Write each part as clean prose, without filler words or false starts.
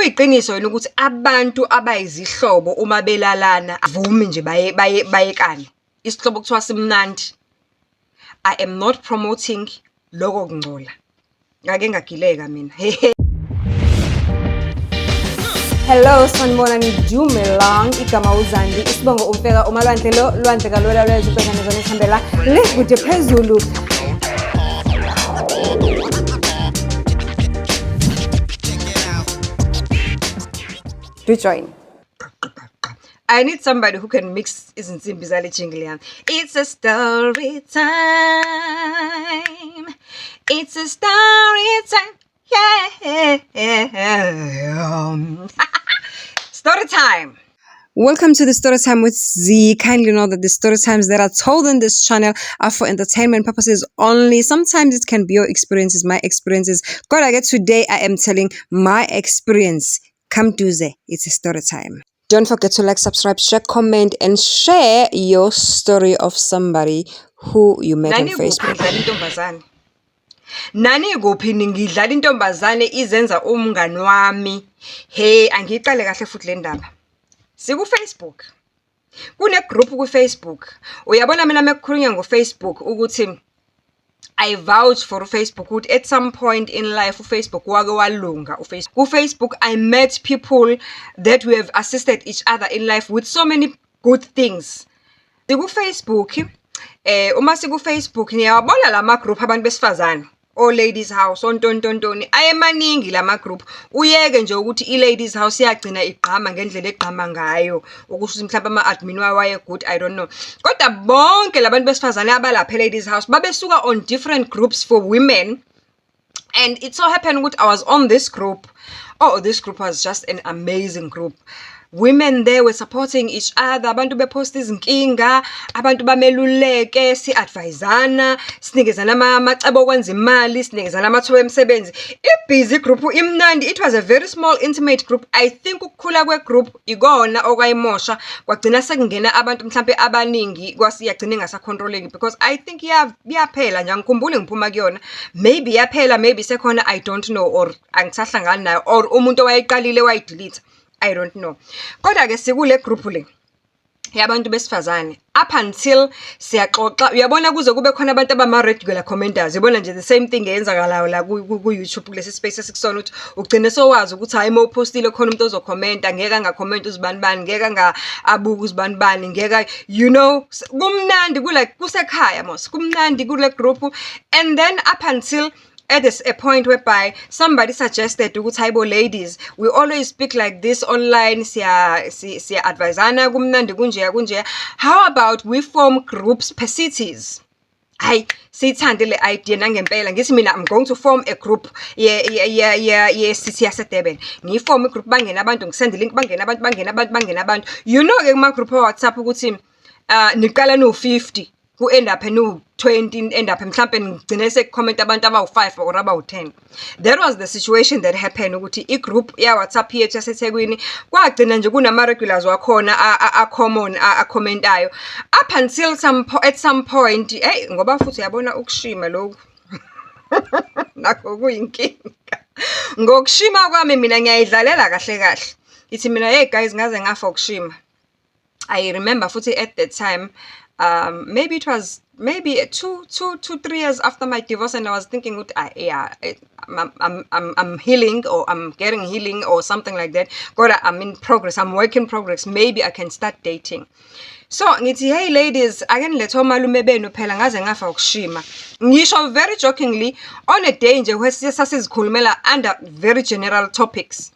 Kuyiqiniso yini ukuthi abantu abayizihlobo uma belalana vumi nje baye bayekane? Isihlobo kuthiwa simnandi. I am not promoting loko kungcola. Ngake ngagileka mina. Hello, sanibonani, dumelang. Igama uZandi, isibongo uMfeka, uMalwandle lo, lwandle kalwela lwezwe ubhekane zona esihambela le kude phezulu. Do join. I need somebody who can mix izinsimbi zale jingle yami. It's a story time. It's a story time. Yeah. Story time. Welcome to the Story Time with Z. Kindly know that the story times that are told on this channel are for entertainment purposes only. Sometimes it can be your experiences, my experiences. God, I get today I am telling my experience. Come Tuesday, it's a story time. Don't forget to like, subscribe, share, comment, and share your story of somebody who you met on Facebook. Ngidlala intombazane. Nani kuphi ngidlala intombazane izenza umngani wami. Hey, angiyiqale kahle futhi le ndaba. Siku Facebook. Kune group ku Facebook. Uyabona mina mekukhulunywa ngo Facebook ukuthi I vouch for Facebook ukuthi at some point in life uFacebook wake walunga uFacebook. Ku-Facebook I met people that we have assisted each other in life with so many good things. Siku-Facebook, uma siku-Facebook niyawabona lama group abantu besifazane. O-Ladies House, ontontontoni, ayemaningi lama group. Uyeke nje ukuthi i-Ladies House iyagcina igqama ngendlela egqama ngayo. Ukusho ukuthi mhlawumbe ama-admin wayo waye good, I don't know. Kodwa bonke labantu besifazane abalapha e-Ladies House babesuka on different groups for women. And it so happened ukuthi I was on this group. Oh, this group was just an amazing group. Women there were supporting each other. Abantu bepost izinkinga, abantu bameluleke, si-advisana, sinikezana amacebo okwenza imali, sinikezana amathuba emisebenzi. I-busy group imnandi. It was a very small intimate group. I think ukukhula kwe-group ikona okwayimosha, kwagcina sekungena abantu mhlampe abaningi, kwasiyagcina ingasakhontroleki because I think yaphela nje, angikhumbuli ngiphuma kuyona. Maybe yaphela, maybe sekhona, I don't know, or angisahlangani nayo, or umuntu owayeqalile wayidelete. I don't know. Kodwa ke sikule group le yabantu besifazane up until siyaxoxa, uyabona, kuze kube khona abantu abama regular commenters. Uyabona nje, the same thing eyenzakalayo la ku YouTube kulesi space esikusona, ukuthi ugcine sowazi ukuthi hayi, uma upostile khona umuntu ozokhomenta, ngeke angakhomenta uzibani bani, ngeke anga abuke uzibani bani, ngeke, kumnandi kule, kusekhaya mos, kumnandi kule group. And then up until at a point whereby somebody suggested ukuthi, hayibo ladies, we always speak like this online, siya advisana, kumnandi kunjeya kunjeya, how about we form groups per cities? Hayi, siyithande le idea nangempela. Ngithi mina, I'm going to form a group ye city yase Durban. Ngiyiform igroup, bangena abantu, ngisend link, bangena abantu, bangena abantu, bangena abantu. You know ke kuma group wa WhatsApp ukuthi niqala no 50, ku end up no 20, end up mhlambe ngigcine sekucomment abantu abawu5 or abawu10. That was the situation that happened, ukuthi i-group ya WhatsApp yethu yaseThekwini kwagcina nje kunama regulars wakhona a common a commentayo up until at some point. Hey, ngoba futhi uyabona ukushima lokhu nakho kuyinkinga. Ngokushima kwami mina ngiyayidlalela kahle kahle. Ithi mina, hey guys, ngaze ngafa ukushima. I remember futhi at that time, maybe it was maybe 2, 2, 2, 3 years after my divorce, and I was thinking ukuthi, yeah, I'm healing or I'm getting healing or something like that. Kodwa I'm in progress, I'm work in progress. Maybe I can start dating. So ngithi, hey ladies, ake nilethe omalume benu phela, ngaze ngafa ukushima. Ngisho very jokingly on a day nje where sasizikhulumela under very general topics.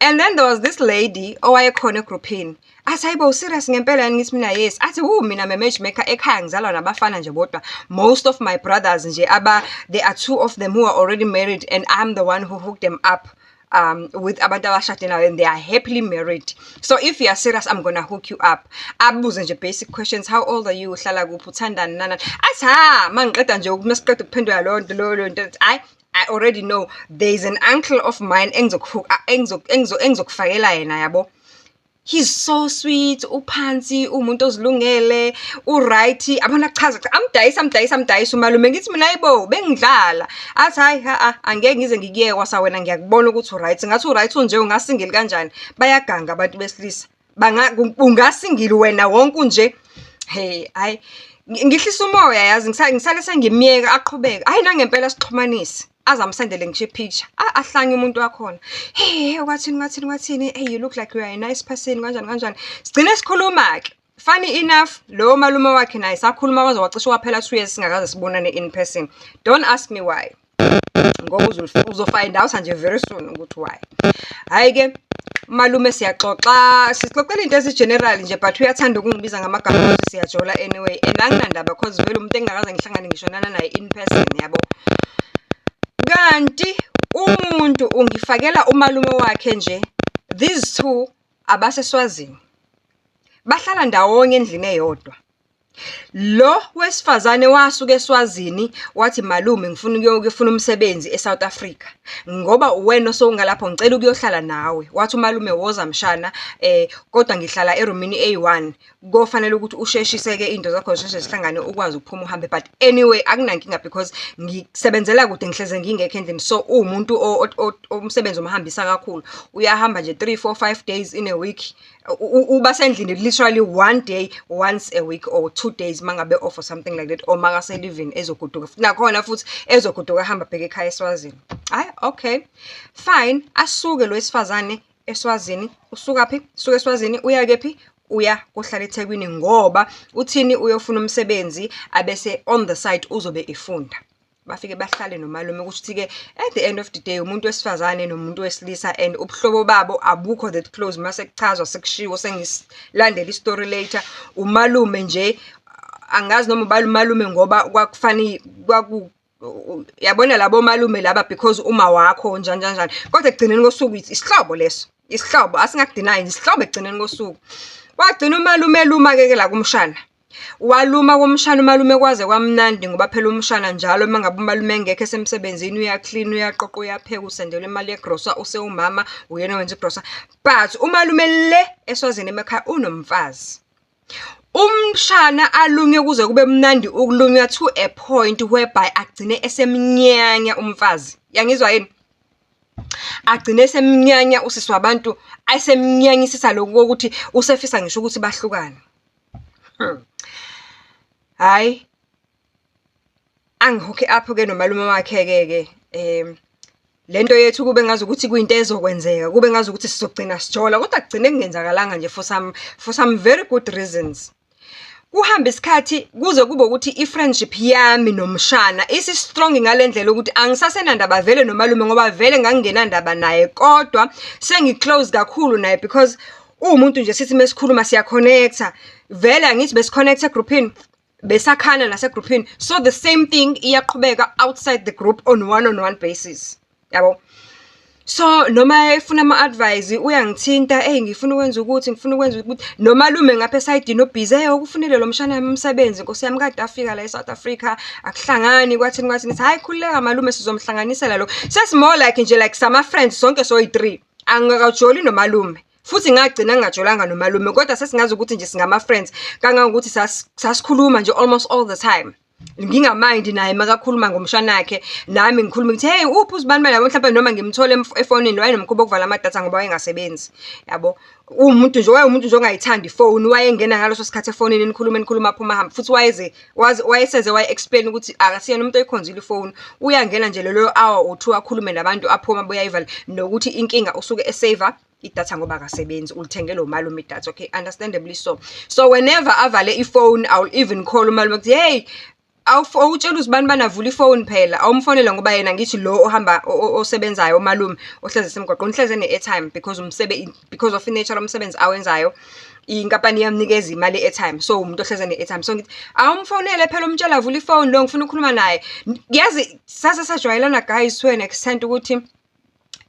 And then there was this lady owayekhona egruphini. Athi, hayibo, serious ngempela yini? Ngithi mina, yes. Athi, wu mina I'm a matchmaker, ekhaya ngizalwa nabafana nje bodwa. Most of my brothers nje aba there are two of them who are already married and I'm the one who hooked them up with abantu abashade nayo and they are happily married. So if you are serious, I'm gonna hook you up. Abuze nje basic questions, how old are you, uhlala kuphi, uthandani nana. Athi ha, mangiqeda nje masiqeda ukuphendula leyo nto leyo nto, I already know there is an uncle of mine engizokufakela yena, yabo. He's so sweet, uphansi, uwumuntu ozilungele, u-right, yabona kuchaza, amdayise, amdayise, amdayise umalume. Ngithi mina, "Hayibo, bengidlala." Athi, "Hhayi, ha-a, angeke ngize ngikuyeke kwasawena, ngiyakubona ukuthi u-right." Ngathi u-right unje, unga-single kanjani? Bayaganga abantu besilisa. Unga-single wena wonke unje? Hhe, hhayi, ngihlisa umoya yazi, ngisale sengimyeka aqhubeke. Hhayi, nangempela sixhumanise, aze amsendele ngisho i-picture. Ahlanye umuntu wakhona. "Hey, kwathini, kwathini, kwathini, hey, you look like you are a nice person," kanjani kanjani. Sigcine sikhuluma-ke. Funny enough, lo malume wakhe naye sakhuluma kwaze kwacishe kwaphela 2 years singakaze sibonane in person. Don't ask me why. Ngoba uzo-find out nje very soon ukuthi why. Hhayi-ke, umalume siyaxoxa, sixoxela iy'nto ezi-general nje, but uyathanda ukungibiza ngamagama okuthi siyajola anyway, and anginandaba 'cause vele umuntu engingakaze ngihlangane ngisho naye in person, yabo. Kanti umuntu ungifakela umalume wakhe nje, these two abaseSwazini. Bahlala ndawonye endlini eyodwa. Lo wesifazane wasuka eSwazini wathi, "Malume, ngifuna ukuyofuna umsebenzi e-South Africa. Ngoba uwena osowungalapho, ngicela ukuyohlala nawe." Wathi umalume, "Woza mshana, kodwa ngihlala erumini eyi-one. Kofanele ukuthi usheshise-ke iy'nto zakho zisheshe zihlangane ukwazi ukuphuma uhambe. But anyway, akunankinga because ngisebenzela kude, ngihleze ngingekho endlini." So uwumuntu umsebenzi umhambisa kakhulu. Uyahamba nje 3, 4, 5 days in a week. Uba sendlini literally one day once a week or 2 days mangabe off or something like that, or makase-leave-ini ezogoduka. Nakhona futhi ezogoduka ahambe abheke ekhaya eSwazini. Hhayi, okay, fine. Asuke lo wesifazane eSwazini, usukaphi? Usuka eSwazini, uya kephi? Uya kohlala eThekwini ngoba uthini? Uyofuna umsebenzi, abese on the side uzobe efunda. Bafike bahlale nomalume. Kusho ukuthi-ke at the end of the day, umuntu wesifazane nomuntu wesilisa and ubuhlobo babo abukho that close. Mase kuchazwa, sekushiwo, sengisilandela i-story later, umalume nje, angazi noma umalume ngoba kwakufane kwaku yabona labo malume laba because uma wakho njani njani njani, kodwa ekugcineni kosuku isihlobo leso, isihlobo, asingaku-deny, isihlobo ekugcineni kosuku. Wagcina umalume eluma-ke ke la kumshana. Waluma kumshana umalume kwaze kwamnandi, ngoba phela umshana njalo uma ngabe umalume engekho esemsebenzini, uyaklina, uyaqoqa, uyapheka, usendela imali yegrosa, usewumama, uyena owenza igrosa. But umalume le eSwazini emakhaya unomfazi. Umshana alunywe kuze kube mnandi ukulunywa to a point whereby agcine esemnyanya umfazi. Uyangizwa yini? Agcine esemnyanya usisi wabantu, esemnyanyisisa lokhu kokuthi usefisa ngisho ukuthi bahlukane. Hhayi, angi-hook-e up-ke nomalume wakhe-ke ke. Le nto yethu kube ngazukuthi kuyinto ezokwenzeka, kube ngazukuthi sizogcina sijola, kodwa kugcine kungenzakalanga nje for some very good reasons. Kuhambe isikhathi kuze kube ukuthi i-friendship yami nomshana isi-strong ngale ndlela ukuthi angisasenandaba vele nomalume, ngoba vele ngangingenandaba naye, kodwa sengi-close kakhulu naye because uwumuntu nje sithi mesikhuluma siya-connect-a. Vele angithi besi-connect-a egruphini, besakhana nasegruphini. So the same thing iyaqhubeka outside the group on one on one basis, yabo. So noma efuna ama-advice uyangithinta, "Eyi, ngifuna ukwenza ukuthi, ngifuna ukwenza ukuthi." Nomalume ngapha esayidini o-busy, "Eyi, ukufunele lo mshana wami umsebenzi, Nkosi yami, kade afika la e-South Africa, akuhlangani, kwathini kwathini." Ngithi, "Hhayi, khululeka malume, sizomhlanganisela lo." Sesi-more like nje like sama-friends sonke soyi-three. Angikajoli nomalume, futhi ngagcina ngingajolanga nomalume, kodwa sesingazi ukuthi nje singama-friends, kangangokuthi sasikhuluma nje almost all the time. Nginga-mind-i naye makakhuluma ngomshanakhe, nami ngikhulume ngithi, "Hey, uphi uzibanibani?" Yabo, mhlampe noma ngimthole efonini, wayenomkhuba wokuvala amadatha ngoba wayengasebenzi, yabo. Uwumuntu nje, wayewumuntu nje ongayithandi ifoni, wayengena ngaleso sikhathi efonini, nikhulume nikhulume, aphume ahambe. Futhi wayeze wayeseze waye-explain ukuthi akasiyena umuntu oyikhonzile ifoni. Uyangena nje lelo hour or two akhulume nabantu, aphume abuye ayivale. Nokuthi inkinga usuke e-save-a idatha ngoba akasebenzi, ulithengele umalume idatha, okay, understandably so. So whenever avale ifoni, I will even call umalume ukuthi, "Hey, awutshele uzibanibani avule ifoni phela," awumfonele, ngoba yena ngithi lo ohamba osebenzayo umalume ohlezi esemgwaqweni uhlezi ene-airtime because of i-nature yomsebenzi awenzayo, inkampani iyamnikeza imali ye-airtime, so umuntu ohlezi ene-airtime. So ngithi, "Awumfonele phela, umtshele avule ifoni lo, ngifuna ukukhuluma naye." Yazi sase sajwayelana guys to an extent ukuthi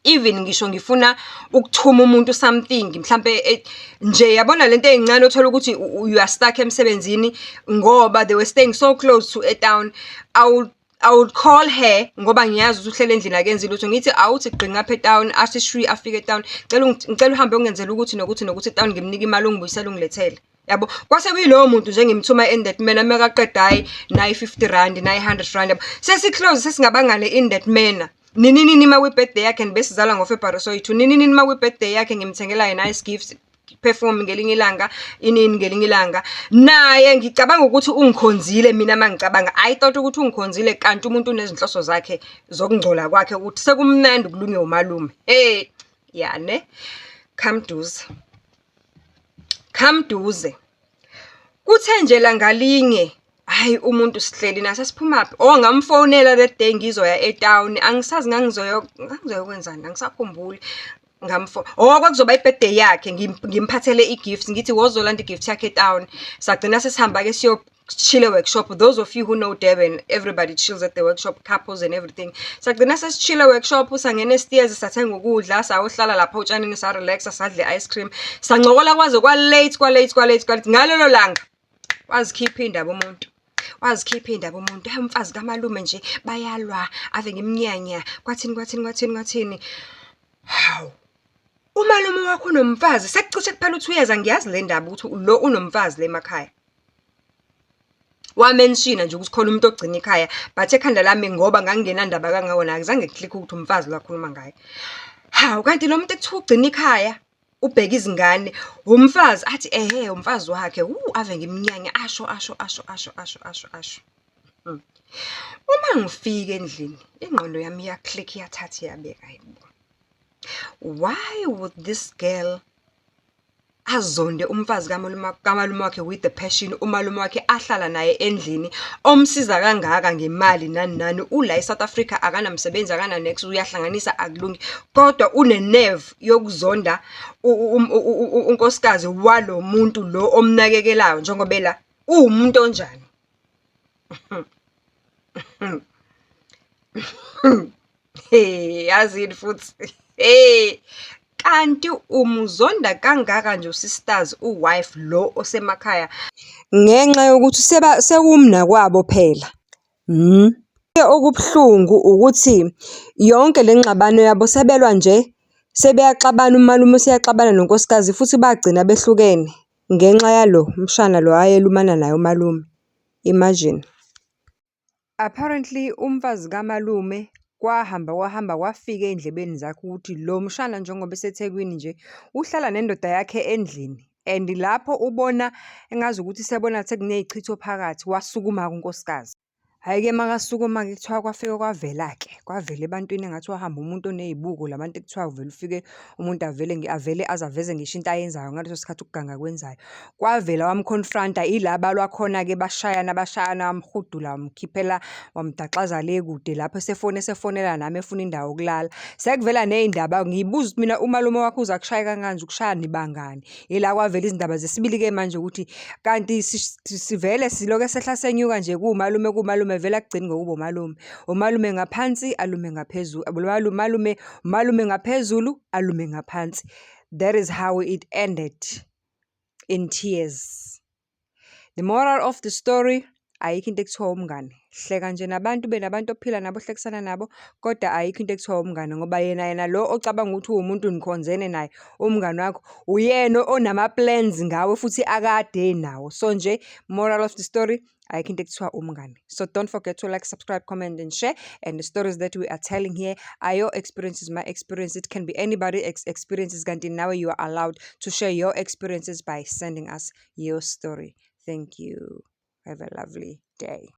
even ngisho ngifuna ukuthuma umuntu something mhlampe nje, yabona lento ey'ncane othola ukuthi you are stuck emsebenzini, ngoba they were staying so close to e-town. I would call her ngoba ngiyazi ukuthi uhleli endlini akenzi lutho. Ngithi awuthi gqi ngapha etawuni, athi shwi afike etawuni. Ngicela ngicela uhambe uyongenzela ukuthi nokuthi nokuthi etawuni, ngimnike imali ungibuyisele ungilethele. Yabo? Kwase kuyilowo muntu nje engimthuma in that manner, makaqeda hhayi nayi R50, nayi R100 yabo. Sesi-close, sesingabangani in that manner. Nini nini uma kuyi-birthday yakhe, and besizalwa ngo-February soyi-two. Nini nini uma kuyi-birthday yakhe ngimthengela a nice gift, perfume ngelinye ilanga, inini ngelinye ilanga. Naye ngicabanga ukuthi ungikhonzile mina uma ngicabanga. I thought ukuthi ungikhonzile, kanti umuntu unezinhloso zakhe zokungcola kwakhe ukuthi sekumnandi ukulunywa umalume. Hey, ya ne. Come duze. Come duze. Kuthe nje langalinye, hhayi, umuntu sihleli naye, sasiphumaphi? Oh, ngamfonela that day ngizoya etawuni. Angisazi ngangizoyokwenzani, angisakhumbuli. Oh, kwakuzoba i-birthday yakhe, ngimphathele i-gift, ngithi wozolanda i-gift yakhe etawuni. Sagcina sesihamba-ke siyo-chill e-workshop. Those of you who know Durban, everybody chills at the workshop, couples and everything. Sagcina sesi-chill e-workshop, sangena e-Steers, sathenga ukudla, sayohlala lapha otshanini, sa-relax-a, sadla i-ice cream. Sancokola kwaze kwa-late, kwa-late, kwa-late, kwa-late. Ngalelo langa wazikhipha iy'ndaba umuntu. Wazikhipha iy'ndaba umuntu. Hhayi, umfazi kamalume nje bayalwa, ave ngimnyanya, kwathini kwathini kwathini kwathini. Hawu! Umalume wakho unomfazi, sekucishe kuphela u-2 years angiyazi le ndaba ukuthi lo unomfazi la emakhaya. Wa-mention-a nje ukuthi khona umuntu ogcina ikhaya, but ekhanda lami, ngoba ngangingenandaba kangako naye, akuzange ku-click-e ukuthi umfazi lo akhuluma ngaye. Hawu, kanti lo muntu ekuthiwa ugcina ikhaya, ubheke izingane, umfazi? Athi ehhe, umfazi wakhe, wu, ave ngimnyanya, asho asho asho asho asho asho asho. Uma ngifika endlini, ingqondo yami iya-click, iyathatha iyabeka, hayi bo. Why would this girl azonde umfazi kamalume wakhe with the passion, umalume wakhe ahlala naye endlini, omsiza kangaka ngemali nani nani, ula e-South Africa, akanamsebenzi, akana-niks, uyahlanganisa akulungi, kodwa une-nerve yokuzonda unkosikazi walo muntu lo omnakekelayo njengoba ela, uwumuntu onjani? He, yazini futhi, he, kanti umuzonda kangaka nje usisters u-wife lo osemakhaya ngenxa yokuthi sekuwumnakwabo phela. Okubuhlungu ukuthi yonke le ngxabano yabo sebelwa nje, sebeyaxabana, umalume useyaxabana nonkosikazi, futhi bagcina behlukene ngenxa yalo mshana lo ayelumana naye umalume. Imagine. Apparently umfazi kamalume kwahamba kwahamba kwafika ey'ndlebeni zakhe ukuthi lo mshana njengoba eseThekwini nje uhlala nendoda yakhe endlini, and lapho ubona engazukuthi sebona sekuney'chitho phakathi, wasukuma-ke unkosikazi. Hhayi-ke makasukuma-ke kuthiwa kwafike kwavela-ke, kwavela ebantwini engathi wahamba umuntu oney'buko, la bantu ekuthiwa uvele ufike umuntu avele avele aze aveze ngisho into ayenzayo ngaleso sikhathi ukuganga akwenzayo. Kwavela wamu-confront-a, ila balwa khona-ke, bashayana bashayana, wamhudula, wamkhiphela, wamdaxaza le kude lapho esefona esefonela nami efuna indawo yokulala. Sekuvela ney'ndaba, ngiyibuza ukuthi mina umalume wakho uze akushaye kangaka ukushaya nibangani? Ila kwavela izindaba zesibili-ke manje ukuthi kanti sivele siloke sehla senyuka nje kuwumalume, kuwumalume, vele akugcini ngokuba umalume. Umalume ngaphansi, alume ngaphezulu, umalume, umalume ngaphezulu, alume ngaphansi. That is how it ended, in tears. The moral of the story, ayikho into ekuthiwa umngani. Hleka nje nabantu, ube nabantu ophila nabo, ohlekisana nabo, kodwa ayikho into ekuthiwa umngani, ngoba yena yena lo ocabanga ukuthi uwumuntu nikhonzene naye, umngani wakho, uyena onama-plans ngawe futhi akade enawo. So nje, moral of the story, ayikho into ekuthiwa umngani. So don't forget to like, subscribe, comment and share. And the stories that we are telling here are your experiences, my experience. It can be anybody experiences. Kanti nawe you are allowed to share your experiences by sending us your story. Thank you. Have a lovely day.